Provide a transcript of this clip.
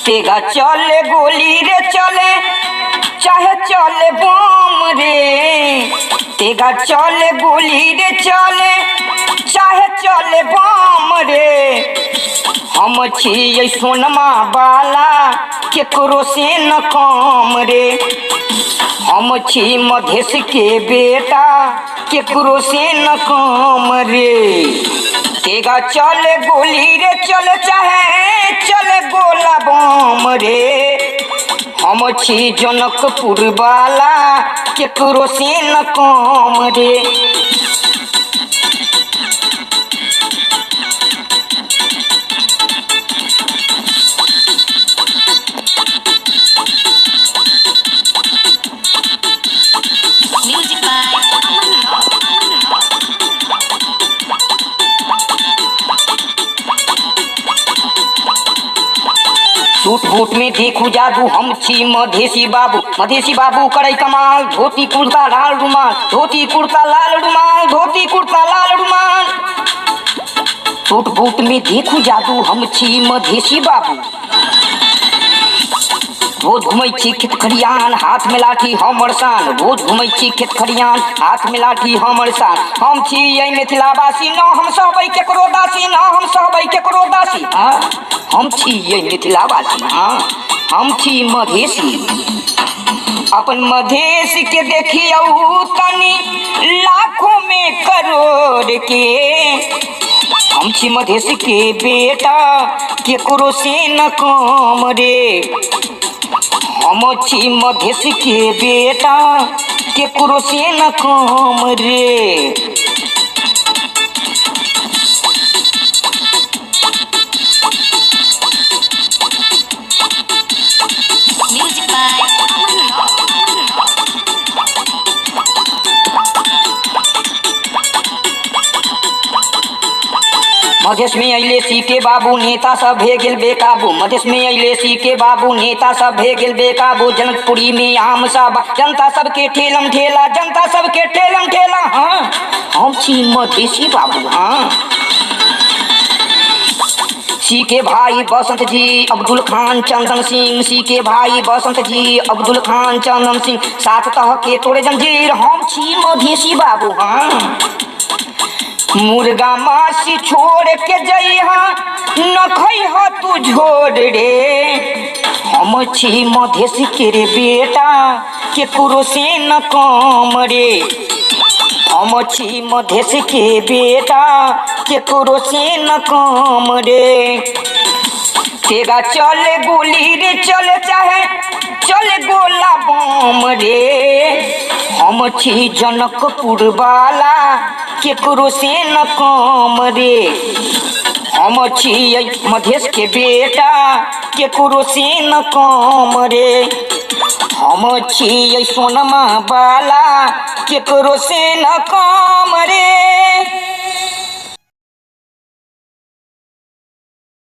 तेगा चले गोली रे चले, चाहे चले बम रे। तेगा चले गोली रे चले, चाहे चले बम रे। हम छियै सोनमा बाला, केकरो से न कम रे। हम छी मधेश के बेटा, केकरो से न कम रे। तेगा चले गोली रे चले, चाहे चले गोला बम रे। हम छी जनकपुर वाला, केकरो से न कम रे। Music by Aman Rock. Aman Rock. Suit boot में देखू जादू, हम छी मधेसी बाबू। मधेसी बाबू करै कमाल, धोती कुर्ता लाल रुमाल, धोती कुर्ता लाल रुमाल, धोती कुर्ता लाल रुमाल। सूट बूट में देखू जादू, हम छी मधेसी बाबू। रोज घुमै छी खेत खरियान, हाथ में लाठी हमर शान। रोज घुमै छी खेत खरियान, हाथ में लाठी हमर शान। हम छी एहि मिथिलावासी, न हम सहबै केकरो दासी, न हम सहबै केकरो दासी। हाँ, हम छी एहि मिथिलावासी, हाँ हम छी मधेसी। अपन मधेश के देखियौ तनी लाखों में करोड़ के। हम छी मधेश के बेटा, केकरो से न कम रे। हम छी मधेश के बेटा, केकरो से न कम रे। Music by Aman Rock. Aman Rock. Madhesh में अइले सी के बाबू, नेता सब भे गेल बेकाबू। मधेश में अइले सी के बाबू, नेता सब भे गेल बेकाबू। जनकपुरी में आम सब, जनता सबके ठेलम ठेला, जनता सबके ठेलम ठेला। हाँ हम छी मधेसी बाबू। हाँ सी के भाई बसंत जी, अब्दुल खान, चंदन सिंह। सी के भाई बसंत जी, अब्दुल खान, चंदन सिंह। सात तह के तोड़े जंजीर, हम छी मधेसी बाबू। हाँ मुर्गा मासी छोड़ के जइहा, न खइहा तू झोर रे। हम छी मधेश के रे बेटा, केकरो से न कम रे। हम छी मधेश के बेटा, केकरो से न कम रे। तेरा चले गोली रे चले, चाहे चले गोला बम रे। हम छी जनकपुर वाला, केकरो से न कम रे। हम छी मधेश के बेटा, केकरो से न कम रे। हम छी सोनमा वाला, केकरो से न कम रे।